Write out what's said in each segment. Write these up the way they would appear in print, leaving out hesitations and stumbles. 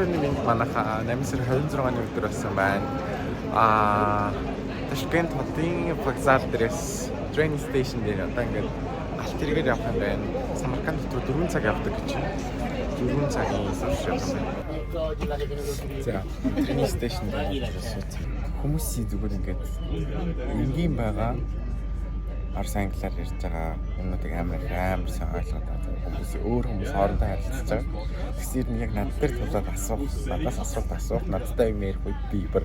Өглөөний мэнд манайхаа 8 сарын 26-ны өдөр болсон байна. Ташкент хотын вокзал дээрээс train station дээр одоо ингээд галт тэргээр явах юм байна. Самарканд руу 4 цаг явдаг гэж. 4 цагийн турш явах юм байна. За, train station дээр сууц. Хүмүүсийн зүгээр ингээд энгийн байгаа Орос англиар ярьж байгаа юмнуудыг амар их амар сайн ойлгоод байгаа. Хүмүүс өөр хүмүүс хоорондоо харилцаж байгаа. Тэгсээр нь яг над дээр тулаад асуух, надаас асуулт асуух, надтай юм ярих үед би бүр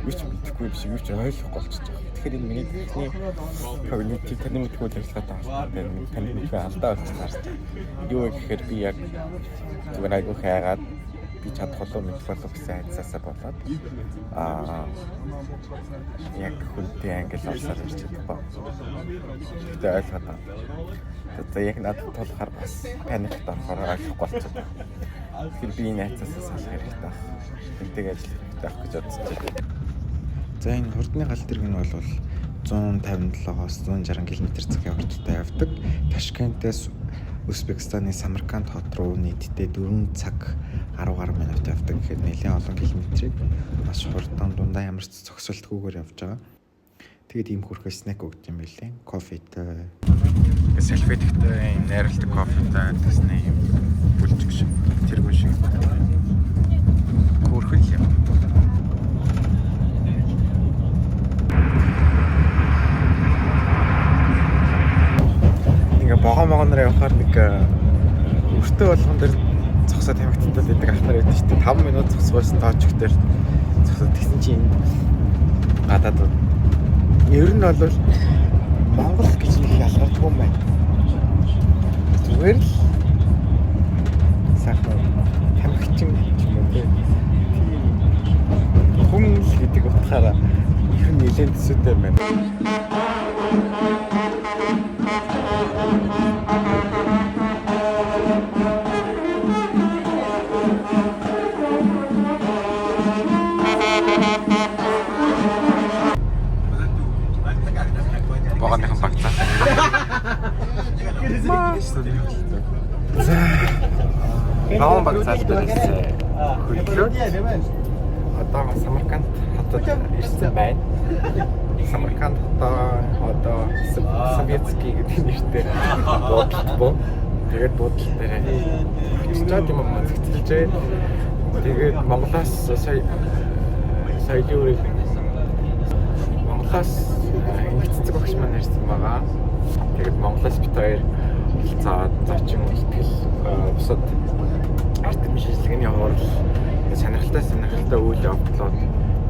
юу ч мэдэхгүй юм шиг юу ч ойлгохгүй болчихж байгаа. Тэгэхээр энэ миний техний когнитив таны мэдгүй үйл ажиллагаатай холбоотой таны мэдгүй алдаа болж таарч байгаа. Юу вэ гэхээр би яг зүгээр айгүй хайгаад би чадах болов мэдэх болов гэсэн айдсаасаа болоод яг хүнтэй англи орсоор ярьж чадахгүй. Гэхдээ ойлгоод байгаа. За яг надад тулахаар бас паникт орохоор ойлгохгүй болчиход байна. Тэгэхээр би энэ айцаасаа салах хэрэгтэй байх. Тэнтэйг ажиллах хэрэгтэй байх гэж бодож байна. За энэ хурдны гал тэрэг нь бол 157-оос 160 км/цагийн хурдтай явдаг. Ташкентээс Узбекистаны Самарканд хот руу нийтдээ 4 цаг 10 гаруй минут явдаг гэхэд нэлээн олон километрийг маш хурдан дундаа ямар ч зогсолтгүйгээр явж байгаа. Тэгээд ийм хөрхөө snack өгд юм билээ. Кофетэй. Салфетктэй ийм найруулдаг кофетэй гэснэ ийм бүлжиг шиг тэргүүн шиг. Хөрхөн юм. Ингээ богоо могооноор явахаар нэг өртөө болгон дээр зогсоод тамхитаад байдаг ах нар байдаг шүү дээ. 5 минут зогсгоосон тоочк дээр зогсоод тэгсэн чинь энэ гадаад ер нь бол Монгол гэж нэг ялгардгүй юм байна. Зүгээр л сайхан тамхичин ч юм уу тийм хүн л гэдэг утгаараа ер нь нэлээд төсөөтэй юм байна. Богоныхан багцаа. Маш сонирхолтой. За. Богон багцаал дээрээс хөдлөөд одоо Самарканд хотод ирсэн байна. Самарканд хотоо одоо Советский гэдэг нэртэй буудалд буу. Тэгээд буудал дээр очичоод юм зэгцэлжээ. Тэгээд Монголоос сая сая Монголоос инх цэцэг багш маань ирсэн байгаа. Тэгээд Монголоос бит хоёр уулзаад зочин ихтгэл бусад арт шинжилгээний хурал сонирхолтой үйл явдлууд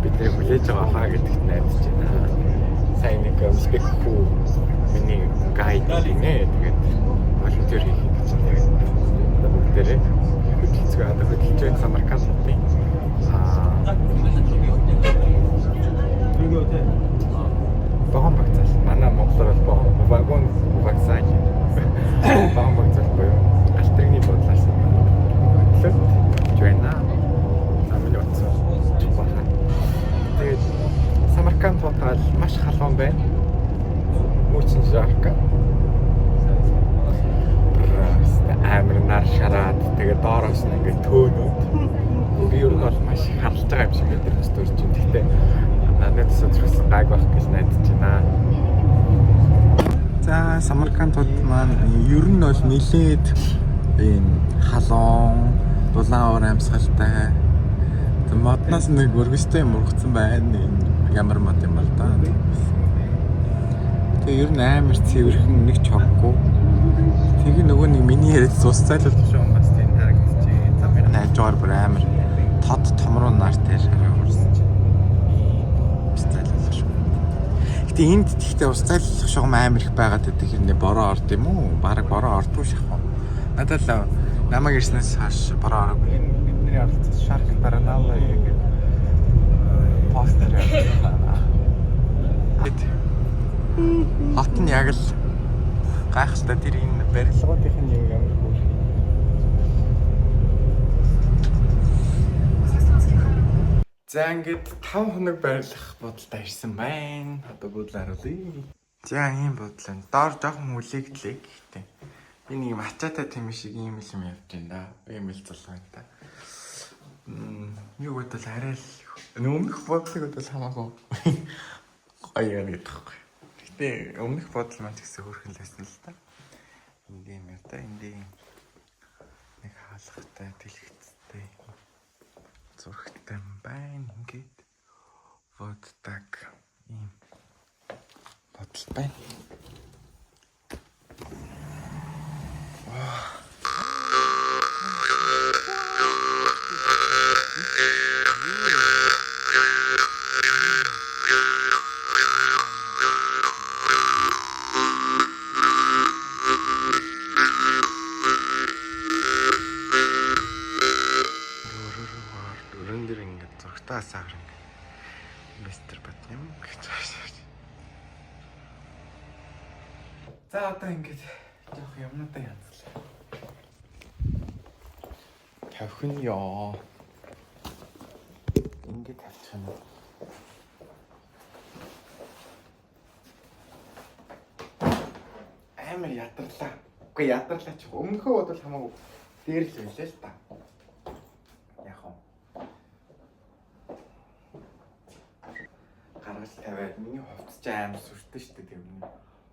бидний хүлээж байгаа хаа гэдэгт найдаж байна. Сайн нэг узбек хүү миний guide гинэ. Тэгээд волонтер хийх гэж байна. Тэгээд одоо бүгдээрээ хөдөлцгөө одоо хөдөлж байна Самарканд хотын вагон вокзал. Манай монголоор бол вагон вокзал. Вагон вокзал буюу галт тэрэгний буудлаас хөдлөөд явж байна. За миний утас чухал. Тэгээд Самарканд хот бол маш халуун байна. Мөчн жарко. Просто амар нар шараад тэгээд доороос нь ингээд төөнөөд би ер нь бол маш их харалж байгаа юм шиг мэдрэмж төрж байна. Гэхдээ надад төсөө гайг байх гэж найдаж байна. За Самарканд хот маань ер нь бол нилээд ийм халуун, дулаан уур амьсгалтай. Тэг модноос нэг өргөстэй юм ургацсан байна. Энэ ямар мод юм бол да. Тэг ер нь амар цэвэрхэн нэг чоггүй. Тэгээ нөгөө нэг миний яриад ус зайлуулах шиг бас тийм харагдчихээн. Замын хажуугаар бүр амар тод томруу нар тэр хараа урсан чинь. Ус зайлуулах шиг. Гэтэ энд тэгтээ ус зайлуулах шугам амар их байгаад байдаг хэрнээ бороо орд юм уу? Бараг бороо ордгүй шахав. Надад л намайг ирснээс хойш бороо ороогүй. Энэ бидний оролцсон Shark Paranala гэдэг постэр явуулсан. Хот нь яг л гайхалтай тэр энэ барилгуудын нь юм ямар хөөрхөн. За ингээд 5 хоног байрлах бодолтой ирсэн байна. Одоо буудлаа харуулъя. За ийм буудлаа. Доор жоохон хүлээгдлээ гэхдээ. Би нэг юм ачаатай тийм шиг ийм л юм явж байна да. Ийм л зулгаа юм да. Нэг бодвол арай л өмнөх бодлыг бодвол хамаагүй гоё юм гэдэг байхгүй. Гэтэ өмнөх бодол маань ч гэсэн хөөрхөн л байсан л та. Энд юм яа та энд нэг хаалгатай дэлгэцтэй зурагтай байна. Ингээд воддаг ийм бодол байна. Өрөн дээр ингээд зурагтай асаагаар ингээд мистер Батням гэж байна. За одоо ингээд жоох юмнуудаа янзлаа. Тавих нь ёо. Ингээд тавьчих юм. Амар ядарлаа. Үгүй ядарлаа ч өмнөхөө бодвол хамаагүй дээр л байлаа л та. Яг уу. Гаргал тавиад миний хувцас ч амар сүртэй шүү дээ. Тэр миний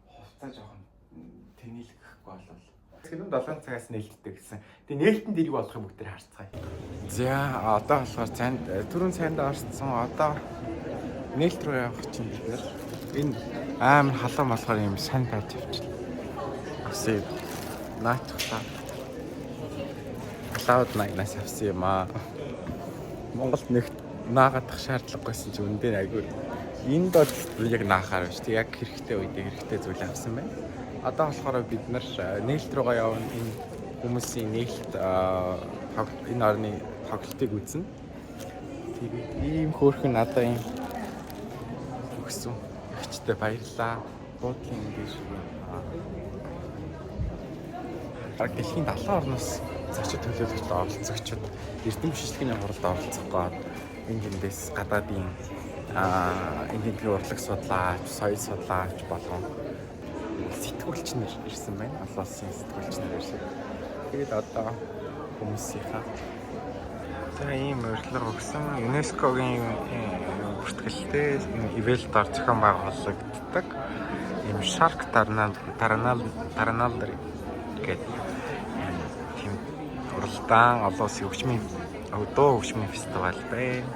хувцаа жоохон тэнэлгэхгүй болвол. Тэгэхээр 7 цагаас нээлттэй гэсэн. Тэгээ нээлтэн дэрэг болох юм бүгд тэр харцгаая. За одоо болохоор цайнд түрүүн цайнд орсон. Одоо нээлт рүү явах чинь бид нар энэ амар халуун болохоор юм сан тааж авчихлаа. Авсан наачглаа. Cloud 9-аас авсан юм аа. Монголд нэгт наагаадах шаардлагагүйсэн чи үндэ айгүй. Энд бол яг наахаар биш. Тэг яг хэрэгтэй үедээ хэрэгтэй зүйл авсан байна. Одоо болохоор бид нар нээлт рүүгээ явна. Энэ хүмүүсийн нээлт энэ орны тоглолтыг үзнэ. Тэгээд ийм хөөрхөн надад ийм өгсөн. Өгчтэй баярлаа. Буудлын дээш. Бараг дэлхийн 70 орноос зочид төлөөлөгчд оролцогчид эрдэм шилжлэгийн хуралд оролцох гээд энэ тэндээс гадаадын энэ тэндгийн урлаг судлаач, соёл судлаач болгон сэтгүүлч нар ирсэн байна. Олон улсын сэтгүүлч нар ирсэн. Тэгээд одоо хүмүүсийнхаа за ийм урилга өгсөн. ЮНЕСКО-гийн бүртгэлтэй ивэлдор зохион байгуулагддаг ийм Shark Taranal гэдэг тийм уралдаан олон улсын хөгжмийн дуу хөгжмийн фестивал байна.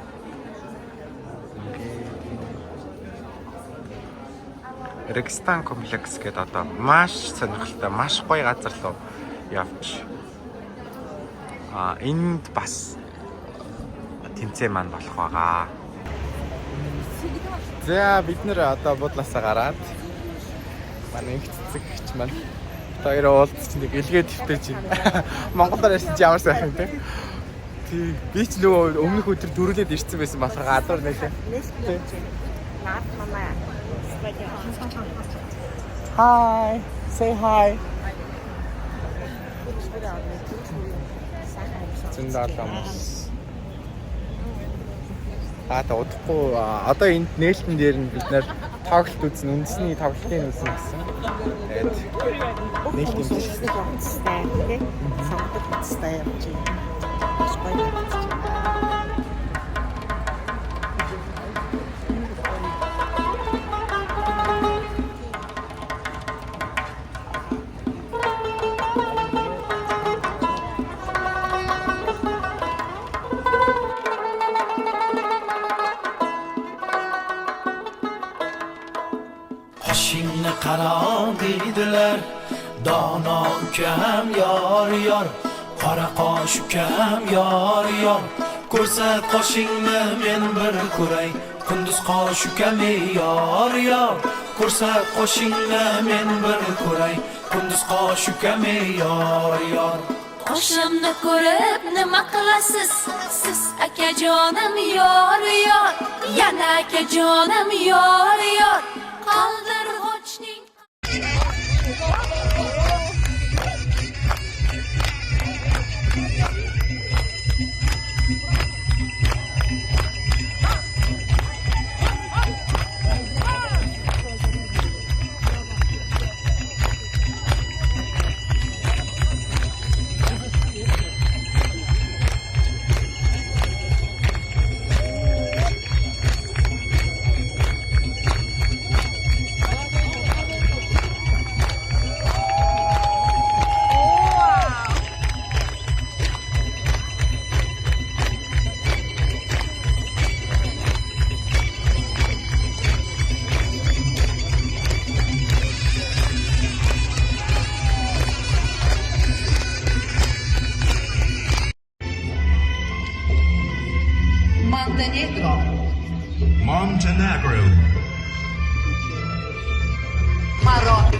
Регистан комплекс гэдэг одоо маш сонирхолтой, маш гоё газар руу явж энд бас тэмцээн маань болох байгаа. За бид нэр одоо буудлаасаа гараад манай их цэцэгч маань хоёр уулзч нэг илгээд твтэж байна. Монголоор ярьсан чи ямар сайхан те. Тий, би ч нөгөө өмнөх өдөр дөрүлээд ирсэн байсан болохоор гадуур нэлээ. Наад манай Hi, say hi. Зөндөл хүмүүс. Аа та удахгүй одоо энд нээлтэн дээр нь бид нэр тоглолт үзнэ, үндэсний тоглолтын үзнэ гэсэн. Тэгээд нээлтийн үндэсний хувцастай тий сонгодог хувцастай явж байна. Маш гоё харагдаж байна. Qoshingni qaro deydilar, dono ukam yor yor, qora qosh ukam yor yor. Ko'rsat qoshingni men bir ko'ray, qunduz qosh ukam yor yor. Ko'rsat qoshingni men bir ko'ray, qunduz qosh ukam yor yor. Qoshimni ko'rib nima qilasiz? Siz akajonim yor yor, yana akajonim yor yor. Qaldirg'ochning Montenegro. Montenegro. Maroc.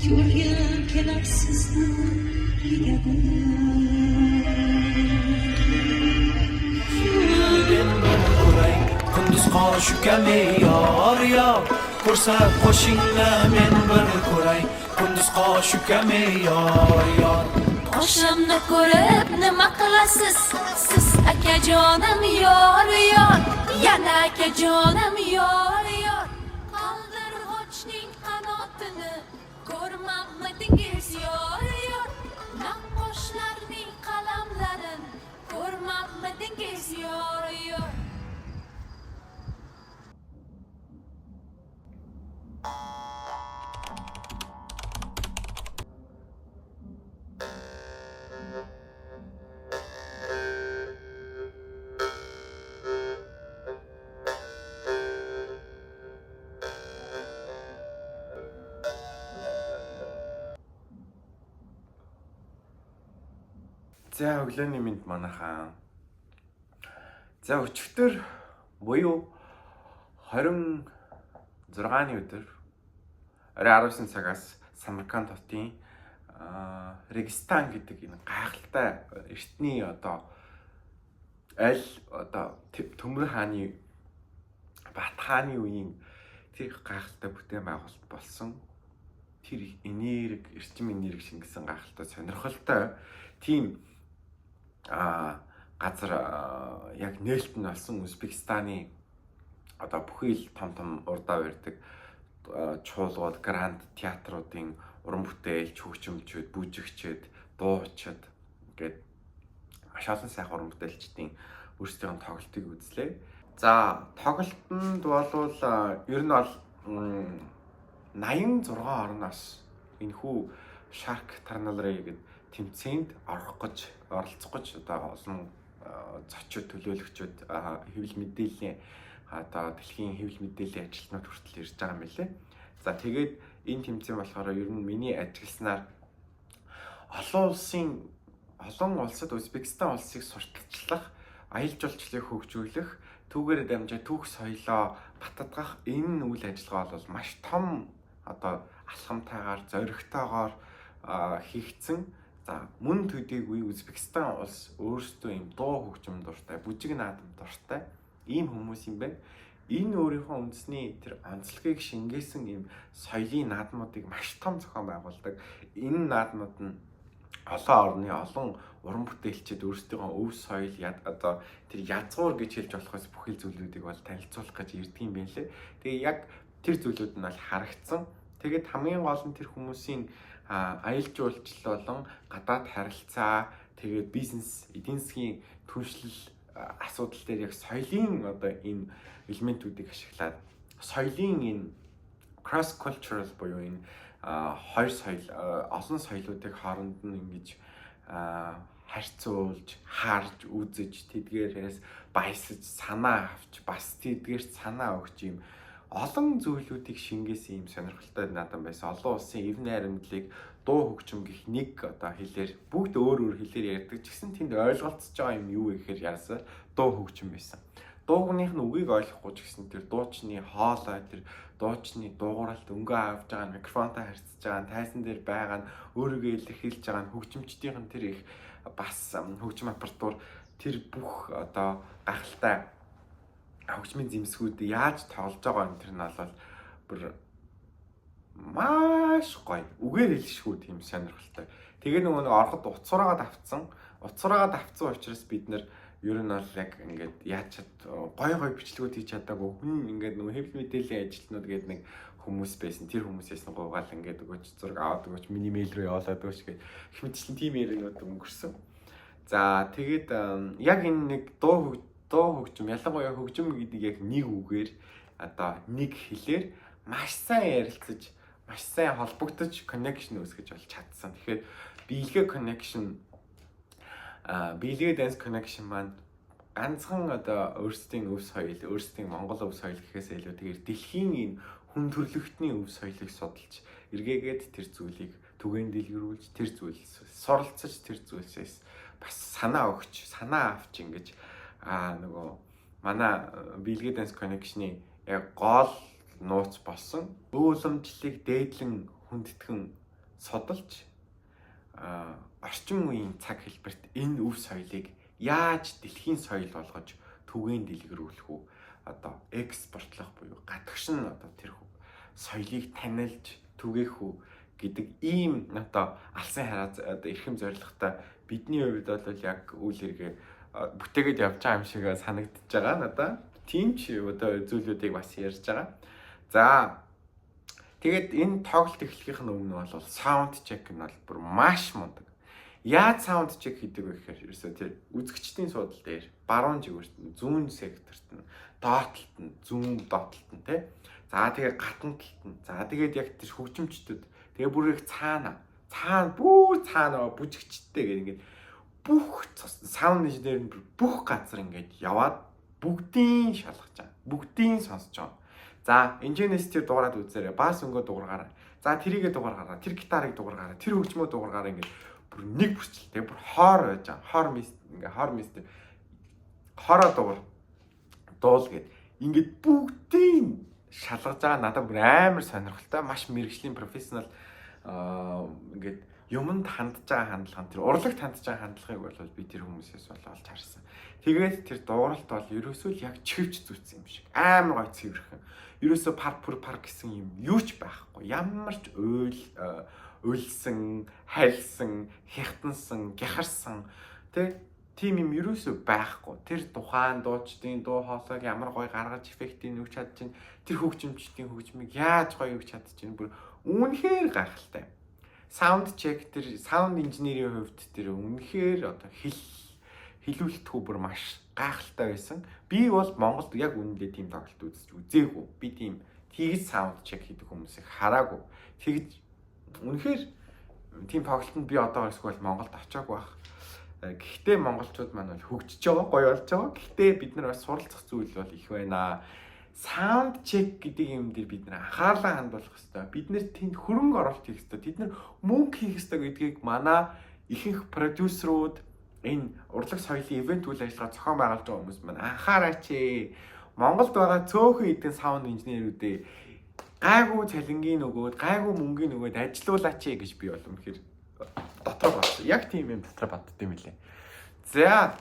Ko'rgim kelar sizni Men bir ko'ray Qunduz qosh ukam ey yor yor Ko'rsat qo'shingni men bir ko'ray Qunduz qosh ukam ey yor yor Qoshimni ko'rib nima qilasiz siz akajonim, yor yor, yana akajonim, yor yor. Qaldirg'ochning qanotini ko'rmabmidingiz, yor yor? Naqqoshlarning qalamlarin ko'rmabmidingiz, yor yor? За, өглөөний мэнд манайхаа. За, өчигдөр буюу 26-ны өдөр орой 19 цагаас Самарканд хотын Регистан гэдэг энэ гайхалтай эртний одоо аль одоо Төмөр хааны, Бат хааны үеийн тэр гайхалтай бүтээн байгуулалт болсон тэр их энерги, эрчим энерги шингэсэн гайхалтай сонирхолтой тийм газар яг нээлт нь болсон. Узбекистаны одоо бүхий л том том урдаа барьдаг чуулгууд, гранд театруудын уран бүтээлч, хөгжимчүүд, бүжигчид, дуучид ингээд маш олон сайхан уран бүтээлчдийн өөрсдийн тоглолтыг үзлээ. За, тоглолтод болвол ер нь бол 86 орноос энэхүү Shark Tarnalray гэдэг тэмцээнд орох гэж, оролцох гэж одоо олон зочид, төлөөлөгчүүд, хэвлэл мэдээллийн, одоо дэлхийн хэвлэл мэдээллийн ажилтнууд хүртэл ирж байгаа юм билээ. За, тэгээд энэ тэмцээн болохоор ер нь миний ажигласнаар олон улсын, олон улсад Узбекистан улсыг сурталчлах, аялал жуулчлалыг хөгжүүлэх, түүгээрээ дамжаа түүх соёлоо бататгах энэ үйл ажиллагаа бол маш том одоо алхамтайгаар, зоригтойгоор хийгдсэн. За, мөн төдийгүй Узбекистан улс өөрсдөө юм дуу хөгжим дуртай, бүжиг наадам дуртай ийм хүмүүс юм байна. Энэ өөрийнхөө үндэсний тэр онцлогийг шингээсэн ийм соёлын наадмуудыг маш том зохион байгуулдаг. Энэ наадмууд нь олон орны олон уран бүтээлчид өөрсдийнхөө өв соёл, одоо тэр язгуур гэж хэлж болохоос бүхэл зүйлүүдийг бол танилцуулах гэж ирдэг юм байна лээ. Тэгээ яг тэр зүйлүүд нь бол харагдсан. Тэгээд хамгийн гол нь тэр хүмүүсийн аялал жуулчлал болон гадаад харилцаа, тэгээд бизнес, эдийн засгийн түншлэл асуудал дээр яг соёлын одоо энэ элементүүдийг ашиглаад соёлын энэ cross cultural буюу энэ хоёр соёл, олон соёлуудыг хооронд нь ингэж харьцуулж, харж, үзэж, тэдгээрээс баясаж, санаа авч, бас тэдгээр санаа өгч юм олон зүйлүүдийг шингээсэн юм сонирхолтой наадам байсан. Олон улсын эв найрамдлыг дуу хөгжим гэх нэг одоо хэлээр, бүгд өөр өөр хэлээр ярьдаг ч гэсэн тэнд ойлголцож байгаа юм юу вэ гэхээр яасан дуу хөгжим байсан. Дуугных нь үгийг ойлгохгүй ч гэсэн тэр дуучны хоолой, тэр дуучны дуугаралт, өнгө авч байгаа нь, микрофонтой харьцаж байгаа нь, тайзан дээр байгаа нь, өөрийгөө илэрхийлж байгаа нь, хөгжимчдийнх нь тэр их бас хөгжим аппаратур, тэр бүх одоо гайхалтай хөгжмийн зэмсгүүд яаж тоглож байгаа юм, тэр нь бол бүр маш гоё. Үгээр хэлшгүй тийм сонирхолтой. Тэгээ нөгөө нэг ороход уцураагаад авцсан. Уцураагаад авцсан учраас бид нэр ер нь бол яг ингээд яаж чад гоё гоё бичлэгүүд хийж чадаагүй. Хүн ингээд нөгөө хэвлэл мэдээллийн ажилтнууд гээд нэг хүмүүс байсан. Тэр хүмүүсээс нь гуйгаал ингээд өгөөч, зураг аваад өгөөч, миний мэйл рүү явуулаад өгөөч гэх их мэтчлэн тийм ярианууд өнгөрсөн. За, тэгээд яг энэ нэг дуу хөгжим, ялангуяа хөгжим гэдэг яг нэг үгээр, одоо нэг хэлээр маш сайн ярилцаж, маш сайн холбогдож, connection үүсгэж болж чадсан. Тэгэхээр биелгээ connection, биелгээ dance connection маань ганцхан одоо өөрсдийн өв соёл, өөрсдийн Монгол өв соёл гэхээс илүү тэгэхээр дэлхийн энэ хүн төрөлхтний өв соёлыг судалж, эргээгээд тэр зүйлийг түгээн дэлгэрүүлж, тэр зүйлс суралцаж, тэр зүйлсээс бас санаа өгч, санаа авч ингэж нөгөө манай Билгээ Dance Connection-ы яг гол нууц болсон өв уламжлалыг дээдлэн хүндэтгэн судалж, орчин үеийн цаг хэлбэрт энэ өв соёлыг яаж дэлхийн соёл болгож түгээн дэлгэрүүлэх үү, одоо экспортлох буюу гадагш нь одоо тэр соёлыг танилж түгээх үү гэдэг ийм одоо алсын хараа, одоо эрхэм зорилготой бидний хувьд бол яг үйл хэрэгээ бүтээгээд явж байгаа юм шиг санагдаж байгаа надаа. Тийм ч одоо зүйлүүдийг бас ярьж байгаа. За, тэгээд энэ тоглолт эхлэхийнх нь өмнө бол sound check нь бол бүр маш мундаг. Яаж sound check хийдэг вэ гэхээр ерөөсөө тэр үзэгчдийн суудал дээр, баруун жигүүрт нь, зүүн секторт нь, доод талд нь, зүүн доод талд нь, тий. За, тэгээ гадна талд нь. За, тэгээд яг тэр хөгжимчдөд, тэгээ бүр их цаана. Цаана, бүр цаана бүжигчтэй гэх ингээд бүх sound engineer нь бүх газар ингээд яваад бүгдийн шалгаж байгаа. Бүгдийн сонсож байгаа. За, инженерс тэр дуурайд үзээрэй. Бас өнгөө дуургаарай. За, тэрийгэ дуургаарай. Тэр гитарыг дуургаарай. Тэр хөгжмөө дуургаарай, ингээд бүр нэг бүрчлээ. Бүр хоор байж байгаа. Хоор мис ингээ хоор мис хороо дуур дуул гэд ингээд бүгдийг шалгаж байгаа надад бүр амар сонирхолтой, маш мэргэжлийн professional ингээд юмд хандж байгаа хандлага, тэр урлагт хандж байгаа хандлагыг бол би тэр хүмүүсээс бол олж харсан. Тэгээд тэр дууралт бол ерөөсөө л яг чихвч зүүцсэн юм шиг. Амар гоё цэвэрхэн. Ерөөсөө пар пүр пар гэсэн юм юу ч байхгүй. Ямар ч уйл уйлсан, хайлсан, хятансан, гяхарсан тэ тийм юм ерөөсөө байхгүй. Тэр тухайн дуучдын дуу хоолойг ямар гоё гаргаж, эффектийг өгч чадчихэв. Тэр хөгжимчдийн хөгжмийг яаж гоё өгч чадчихэв. Бүр үнэхээр гайхалтай. Sound check, тэр sound engineer-ийн хувьд тэр үнэхээр одоо хэлүүлэлтгүй бүр маш гайхалтай байсан. Би бол Монголд яг үнэндээ тийм тоглолт үзэж үзээгүй. Би тийм тэгж sound check хийдэг хүмүүсийг хараагүй. Тэгж үнэхээр тийм тоглолтод би одоо эсвэл Монголд очиагүй байх. Гэхдээ монголчууд маань бол хөгжиж байгаа, гоё болж байгаа. Гэхдээ бид нар бас суралцах зүйл бол их байна. Sound check гэдэг юм дээр бид нар анхаарлаа хандуулах хэрэгтэй. Бид нар тэнд хөрөнгө оруулалт хийх хэрэгтэй. Тэд нар мөнгө хийх хэрэгтэй гэдгийг манай ихэнх продюсерууд, энэ урлаг соёлын event үйл ажиллагаа зохион байгуулж байгаа хүмүүс маань анхаараач ээ. Монголд байгаа цөөхөн хэдэн sound engineer-үүдээ гайгүй цалингийн нөгөөд, гайгүй мөнгөний нөгөөд ажилуулаач ээ гэж би бол үнэхээр дотор бодсон. Яг тийм юм дотор бодд юм лээ. За,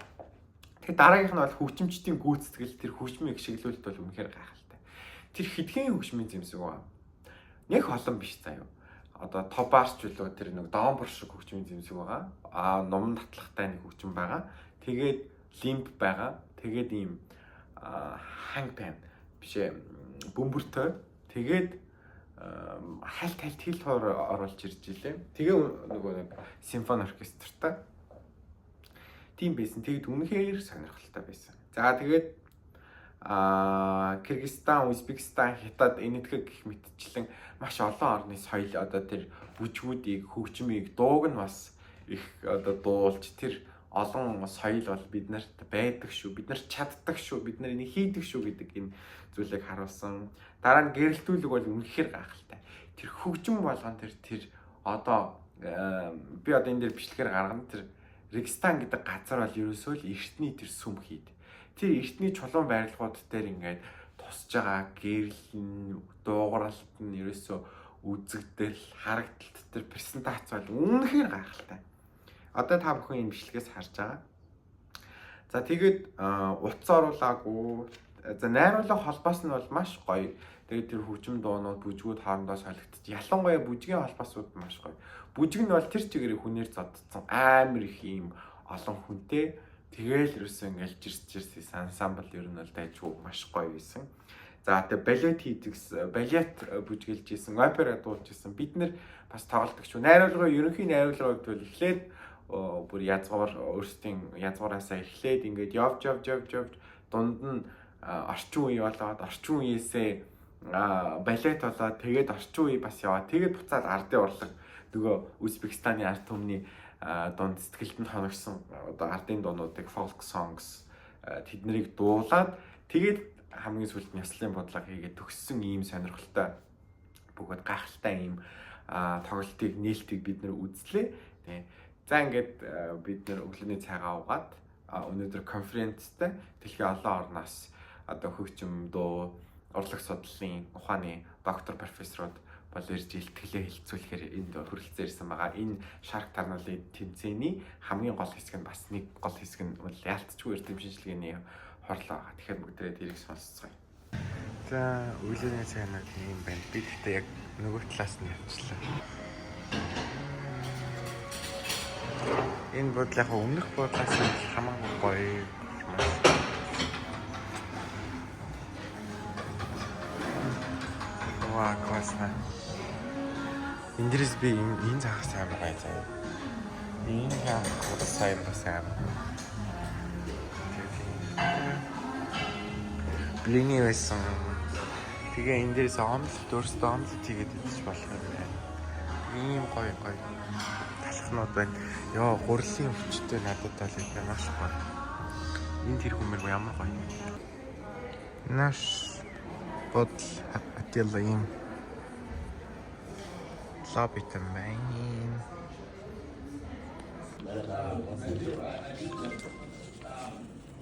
тэгэхээр дараагийнх нь бол хөгжимчдийн гүйцэтгэл, тэр хөгжмийн шиглүүлэлт бол үнэхээр гайхалтай. Тэр хэдхэн хөгжмийн зэмсэг байгаа. Нэг олон биш заяа. Одоо тобарч үлээ тэр нэг домбор шиг хөгжмийн зэмсэг байгаа. Нум татлагтай нэг хөгжим байгаа. Тэгээд лимб байгаа. Тэгээд ийм ханг пан биш ээ, бөмбөртэй. Тэгээд хальт хальт хил хоор оруулж ирж илээ. Тэгээ нөгөө нэг симфони оркестртай. Тийм байсан. Тэгэд үнэхээр сонирхолтой байсан. За, тэгээд Кыргызстан, Узбекистан, Хятад, Энэтхэг гэх мэтчлэн маш олон орны соёл, одоо тэр бүжгүүдийг, хөгжмийг, дууг нь бас их одоо дуулж, тэр олон соёл бол бид нарт байдаг шүү. Бид нар чаддаг шүү. Бид нар энийг хийдэг шүү гэдэг энэ зүйлийг харуулсан. Дараа нь гэрэлтүүлэг бол үнэхээр гайхалтай. Тэр хөгжим болгон тэр тэр одоо би одоо энэ дээр бичлэгээр гаргана, тэр Регистан гэдэг газар бол ерөөсөө л эртний тэр сүм хийд. Тэр эртний чулуун барилгууд дээр ингээд тусж байгаа гэрэл нь, дуугаралт нь ерөөсөө үзэгдэл, харагдалт, тэр презентац бол үнэхээр гайхалтай. Одоо та бүхэн энэ бичлэгээс харж байгаа. За, тэгээд утас оруулаагүй. За, найруулга холбоос нь бол маш гоё. Тэгээд тэр хөгжим дуунууд, бүжгүүд хоорондоо солигдож, ялангуяа бүжгийн холбоосууд маш гоё. Бүжиг нь бол тэр чигээр хүнээр зоддсон, амар их юм олон хүнтэй. Тэгээл ерөөсөө ингээл жирс жирс ансамбл ер нь бол дайжгүй маш гоё байсан. За, тэгээ балет хийдэг, балет бүжгэлж исэн, опера дуулж исэн. Бид нэр бас тоглолдог шүү. Найруулгын, ерөнхий найруулгын хувьд бол эхлээд бүр язгуур, өөрсдийн язгуураасаа эхлээд ингээд явж явж явж явж дунд нь орчин үе болоод, орчин үеэсээ балет болоод, тэгээд орчин үе бас яваад, тэгээд буцаад ардын урлаг, нөгөө Узбекистаны ард түмний дунд сэтгэлд нь хоногсон одоо ардын дуунуудыг, folk songs Тэднийг дуулаад, тэгээд хамгийн сүүлд нь ёслолын бодлого хийгээд төгссөн ийм сонирхолтой бөгөөд гайхалтай ийм тоглолтыг, нээлтийг бид нар үзлээ. Тий. За, ингээд бид нар өглөөний цайгаа уугаад, өнөөдөр конференцтэй дэлхийн олон орноос одоо хөгжим, дуу, урлаг судлалын ухааны доктор, профессорууд бол ирж илтгэлээ хэлэлцүүлэхээр энд хүрэлцэн ирсэн байгаа. Энэ Sharq Tarnale тэмцээний хамгийн гол хэсэг нь, бас нэг гол хэсэг нь бол яалтчгүй эрдэм шинжилгээний хурал байгаа. Тэгэхээр бүгдээ тэрийг сонсцгоё. За, өглөөний цайнууд юм байна. Би гэхдээ яг нөгөө талаас нь явчлаа. Энэ буудлын яг өмнөх буудлаас нь хамаагүй гоё юм аа. Вау, классно. Энэ дээрээс би энэ загас амар гоё заяа. Энэ хаа сайн, бас амар. Тэгээд блины байсан. Тэгээ энэ дээрээс омлет, өөртөө омлет хийгээд идчих болох юм байна. Ийм гоё гоё талхнууд байна. Йоо, гурилын өвчтэй надад бол энэ маш гоё. Энэ тэр хүмүүр ямар гоё юм. Наш бодол отел ийм лобби юм байна.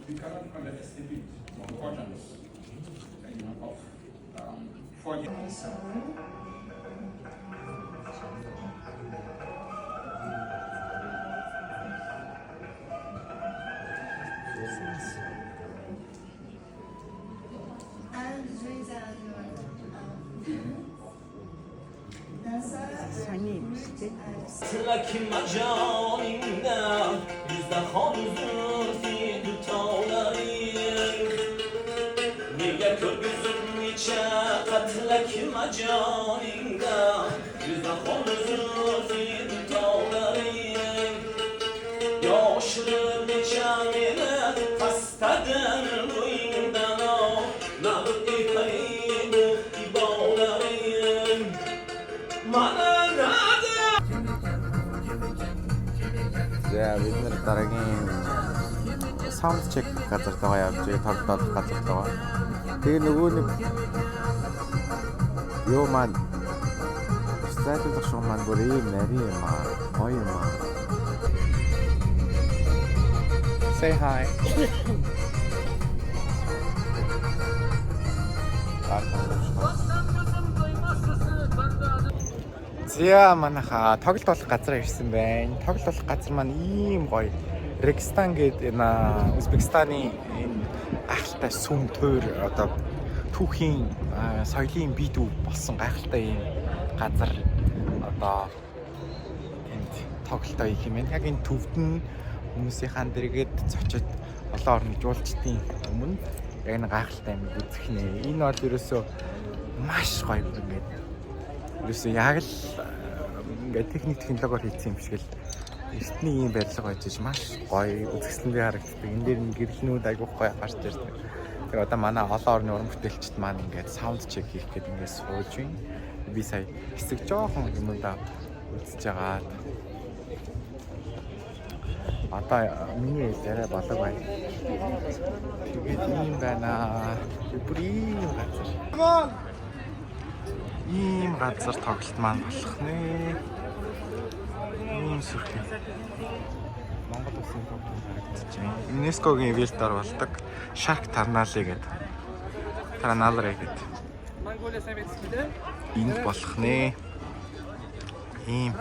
We cannot underestimate the importance of forging. Сони юм шиг тий. Lakin majoningdan yuzda xon zulfi dutonaring. Nega ko'rgizimnicha qatlak majoningdan yuzda xon zulfi dutonaring. Yoshirib necha meni xastadan bo'yingdan, nabd epaydi ibolaring mana nada. За, бид нар дараагийн sound check газар руугаа явж байгаа, тоглолт газар руугаа. Тэгээ нөгөө нэг юу маань, статик шоу маань бүр ийм нарийн юм аа. Гоё юм аа. Say hi. За, манайхаа тоглолт болох газар ирсэн байна. Тоглолт болох газар маань ийм гоё. Регистан гэдэг энэ Узбекистаны энэ гайхалтай сүм туур, одоо түүхийн соёлын бие дүү болсон гайхалтай ийм газар, одоо энд тоглолтоо хийх юм байна. Яг энэ төвд нь хүмүүсийн дэргэд зочид, олон орны жуулчдын өмнө яг энэ гайхалтай юм үзэх нэ. Энэ бол ерөөсөө маш гоё, ингээд ерөөсөө яг л ингээд техник технологиор хийсэн юм шиг л эртний ийм барилга байж иж маш гоё үзэсгэлэнтэй харагддаг. Энэ дээр нь гэрлэнүүд айгүйх гоё гарч ирдэг. Тэгээ одоо манай олон орны уран бүтээлчд маань ингээд sound check хийх гээд ингээд сууж байна. Би сая хэсэг жоохон юмудаа үзэж байгаад одоо миний хэл арай болог байна. Тэгээд ийм байна. Бүр ийм газар. Ийм газар тоглолт маань болох нэ. Ийм сүрхий. Монгол улсын тоглолт харагдаж байна. ЮНЕСКО-гийн ивэлтээр болдог Sharq Tarnale гэдэг. Tarnale гэдэг. Энд болох нэ. Ийм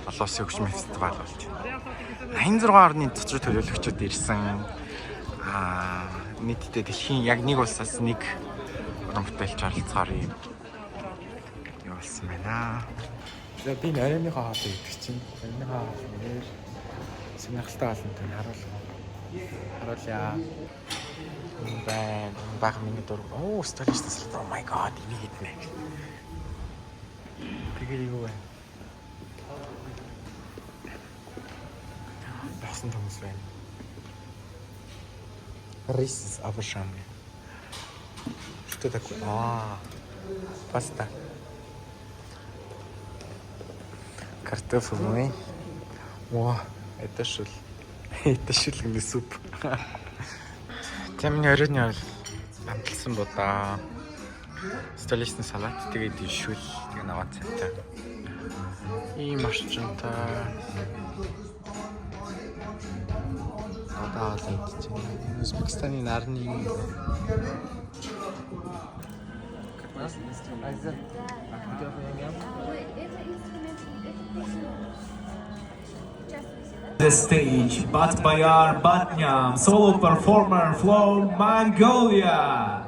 олон улсын хөгжмийн фестивал болж байна. 86 орны цэцэр төлөөлөгчд ирсэн. Нийтдээ дэлхийн яг нэг улсаас нэг уран бүтээлч оролцохоор ийм юу болсон байна. За, би оройныхоо хоолыг идэх чинь. Оройныхоо хоол нэр сонирхолтой хоолтой харуул. Харуулъя. Энэ байна. Баг миний дур. Оо, столичный салат. Oh my God, энийг иднэ. Тэгээ юу вэ? Басан төмс байна. Рис с овощами. Что такое? А, паста. Картофельный. О, это шүл. Это шүл гэнэ суп. За, миний оройн хоол амталсан будаа. Столичный салат, тэгээд шүл, тэгээ наваад цайтай. Ийм орчинтай. Одоо хоол идэж байна. Узбекистаны нарны юм. The stage, Batbayar Batnyam, solo performer from Mongolia.